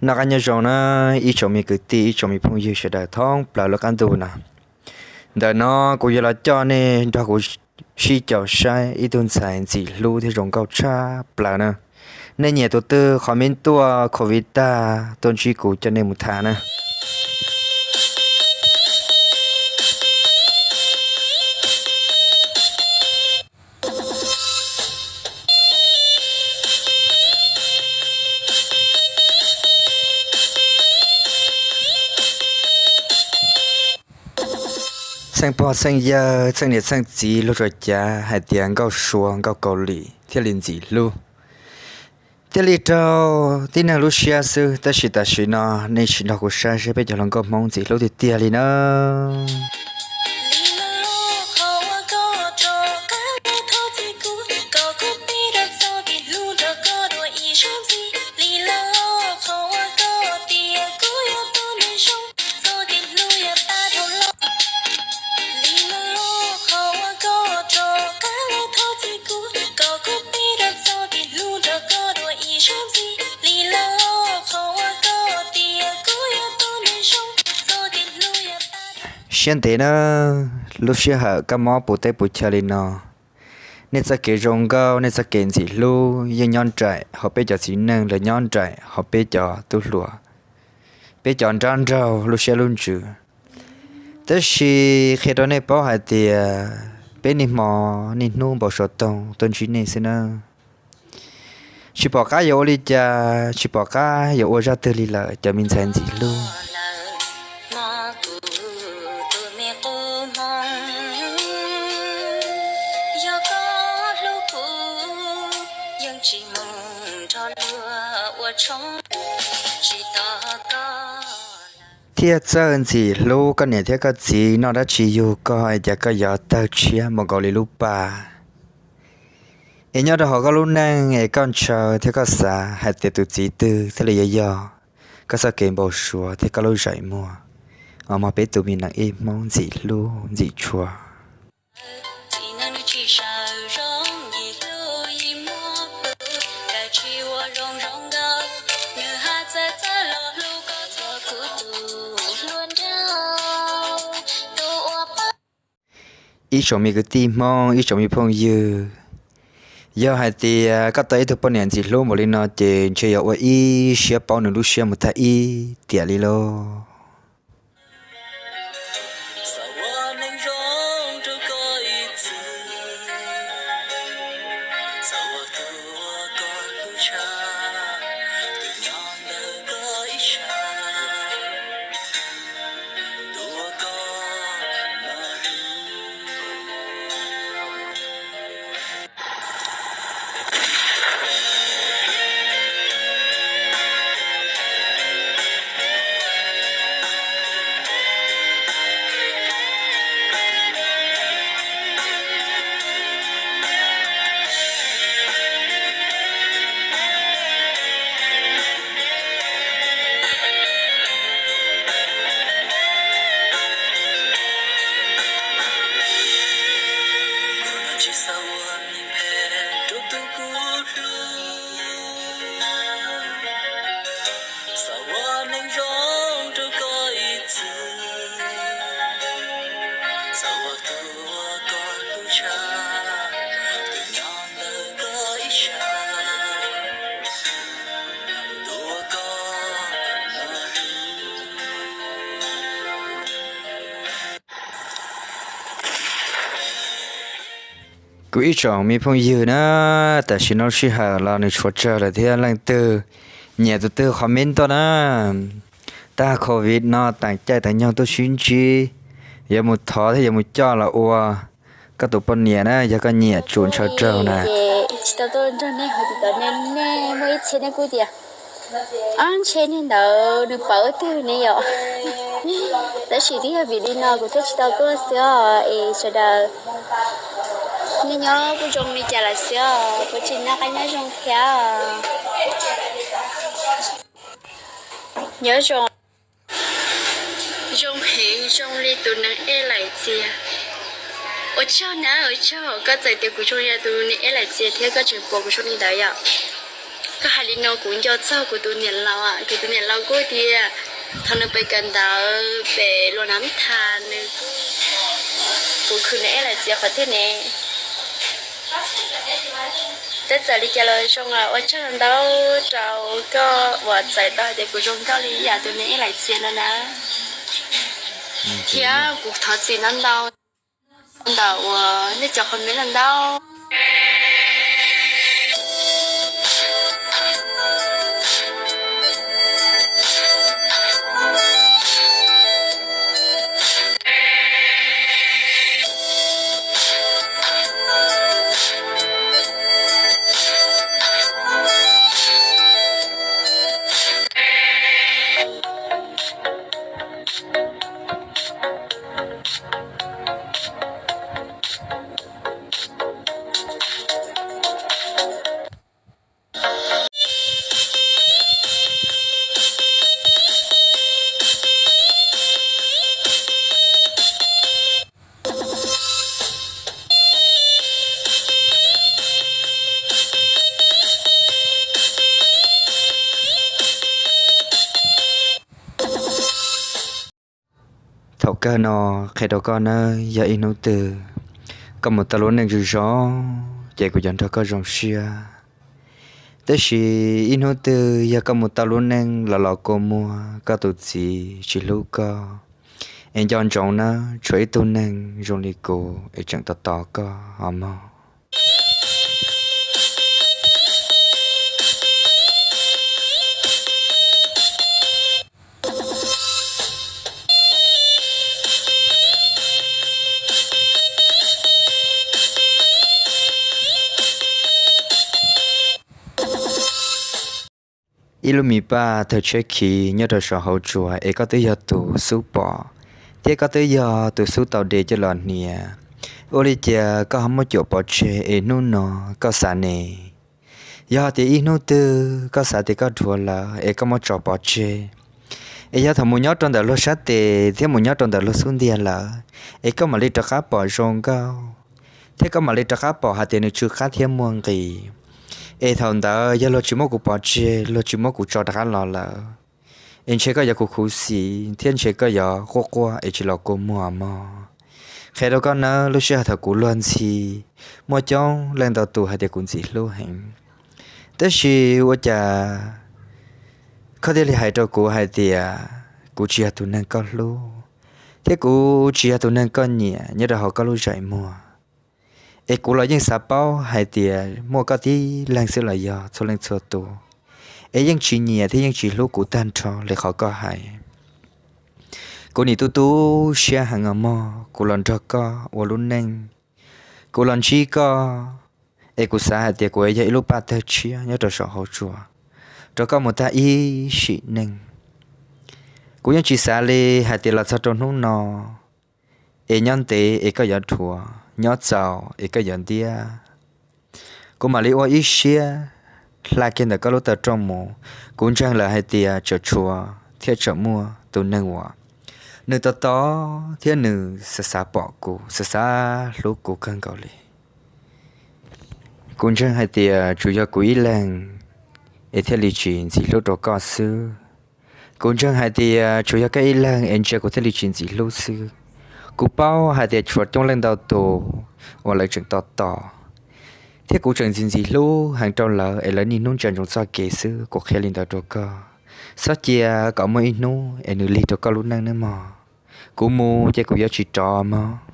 Noj qab nyob zoo na, ib tsoom me kwv tij, ib tsoom me phooj ywg sawv daws thoob plaws lub qab ntuj no. Ntawm no kuv yuav los coj nej nrog kuv sib caum saib ib tug ntxhais ntxim hlub thiab zoo nkauj tshaj plaws na. Nej nyiam tus twg qhov me tuaj covid tag tuaj ntsib kuv coj nej mus tham na. Txheej pog txheej yawg, txheej niam txheej txiv luag tsuas cav hais tias nkauj Suav nkauj Kaus Lim thiaj li ntxim hlub, thiaj li raug tib neeg lub siab xwb. Tab sis tam sim no nej sim nrog kuv saib seb peb cov hluas nkauj Hmoob ntxim hlub tiag tiag li na. Siab ntev na, lub sij hawm kab mob puv teb puv chaw li no, nej txoj kev zoo nkauj, nej txoj kev ntxim hlub yeej nyob nraim hauv peb cov txiv neej los nyob nraim hauv peb cov tub hluas, peb cov nrab nraug lub siab lub ntsws. Tab sis qhia rau nej paub hais tias peb niaj hmo niaj hnub npau suav toog tuaj ntsib nej xwb na. Tsis pom qab yuav ua li cas, tsis pom qab yuav ua zaj twg li lawm cov me ntxhais ntxim hlub. Thiaj txawj ntxim hlub koj niam thiab koj txiv noj dab tsi yug koj es cas koj yuav tawg tshiab mus nkaus li lub pas. Es nyob rau hauv koj lub neej es koj ntshaw thiab koj xav hais tias tus txiv twg thiaj li yuav yog koj txoj kev npau suav thiab koj lub zeem muag, mog peb tus me neeg ib Hmoob ntxim hlub ntxim tshua. Ib tsoom me kwv tij Hmoob, ib tsoom me phooj ywg, yog hais tias koj tau ib tug poj niam ntxim hlub npaum li no ces ntshe yuav ua ib siab paub nws lub siab mus tag ib tiam li lauj. Kuv ib tsoom me phooj ywg na, tam sim no sij hawm los nws tshuav tsawg lawm thiab, leej twg nyiam tus twg comment tuaj na. Tag covid no teem caij teem nyoog tuaj sib ntsib, yuav mus thov thiab yuav mus coj los ua koj tus poj niam na, yog koj nyiam tsum ntshaw raug na. Ces tsis tau tuaj nrog nej hais tias nej, nej muaj ib txhia nej kuj tias, ab, ntshe niag ntawd nws pawv twg ne yom. Tab sis twb yog vim li no kuv thiaj tsis tau tuaj xwb os. Es sawv daws, nej nyob kuj zoo li cas lawm xwb os, kuv tsis noj qab nyob zoo thiab. Nyob zoo, zoo heev zoo li tus neeg ej laim txias. Ua tsaug na, ua tsaug koj txawm tias kuv zoo li tus neeg ej laim txias thiab koj tseem pom kuv zoo li ntawd yom. Koj hais li no kuv nco txog kuv tus niam laus, kuv tus niam laus kuj tias thaum nws pem kawm ntawv pem Luam Nam Thas nws, kuv khwv nws ib lam txiav qhov twg ne. Tab txawm li cas los zoo, ua tsaug ntau rau koj uas txais tau hais tias kuv zoo nkauj li yam tus niam ib lam txiav no na. Thiab kuv thov txim ntau ntau ntawm uas nej cov qhov me ntau ntau. Thaum kawg no qhia rau koj nawb, yog ib hnub twg koj mus tau lub neej zoo zoo, ces kuv yuav nrog koj zoo siab. Tab sis ib hnub twg yog koj mus tau lub neej los los kua muag, koj tus txiv tsis hlub koj, es nco ntsoov nawb, tshuav ib tug neeg zoo li kuv es tseem tos tos koj os mog. Ib lub me paj thawj tsheb khiv nyob rau saum hauv tsuas es koj twb yog tus xub pom, thiab koj twb yog tus xub tau de coj los hnia. Ua li cas koj ho muab cuam pov tseg es hnub no koj xav ne? Yog tias ib hnub twg koj xav tias koj dhuav lawm es koj muab tso pov tseg, es yog thaum mus nyob rau ntawm luag sab tes thiab mus nyob rau ntawm luag xub ntiag lawm, es koj mam li rov qab pom zoo nkauj, thiab koj mam li rov qab pom hais tias nws tsw qab thiab muaj nqis. Es thaum ntawd yog luag tsis muab kuv pov tseg, luag tsis muab kuv tso rov qab los lawm, es ntshe koj yuav khuv khuv xim thiab ntshe koj yuav quaj quaj es tsis los kua muag mog. Qhia rau koj nawb, lub sij hawm thaum kuv luag ntxhi, muaj coob leej ntau tus hais tias kuv ntxim hlub heev, tab sis ua cas koj thiaj li hais rau kuv hais tias kuv tsis yog tus neeg koj hlub, thiab kuv tsis yog tus neeg koj nyiam nyob rau hauv koj lub zais muag. Es kuv los yeej xav paub hais tias muaj koj tib leeg xwb los yog txhua leej txhua tus, es yeej tsis nyiam thiab yeej tsis hlub kuv tag nrho li qhov koj hais. Kuv nim tu tu siab heev os mog, kuv los nrog koj ua lub neej, kuv los ntsib koj, es kuv xav hais tias kuv yog ib lub paj tawg tshiab nyob rau saum hauv tsuas rau koj mus tag ib sim neej. Kuv yeej tsis xav li hais tias los txog rau hnub no, es nyob ntev es koj yuav dhuav, nyob txaus es koj yuav ntiab. Kuv mam li ua ib siab hla kiag ntawm koj lub taw rooj mus. Kuv ntseeg lawm hais tias tseem tshuav thiab tseem muaj tus neeg uas nws tos tos thiab nws xav xav pom kuv, xav xav hlub kuv kawg nkaus li. Kuv ntseeg hais tias tsuas yog kuv ib leeg es thiaj li tsis ntxim hlub rau koj xwb. Kuv ntseeg hais tias tsuas yog koj ib leeg es ntsia kuv thiaj li tsis ntxim hlub xwb. Kuv paub hais tias tshuav coob leej ntau tus uas lawv tseem tos tos, thiab kuv tseem ntxim ntxim hlub heev rau lawv es lawv niaj hnub ntsia ntsoov txoj kev xwb. Kuv qhia li ntawd rau koj, txhob cia kom muaj ib hnub es nws lig rau koj lub neej nawb mog. Kuv mus ces kuv yuav tsis rov mog.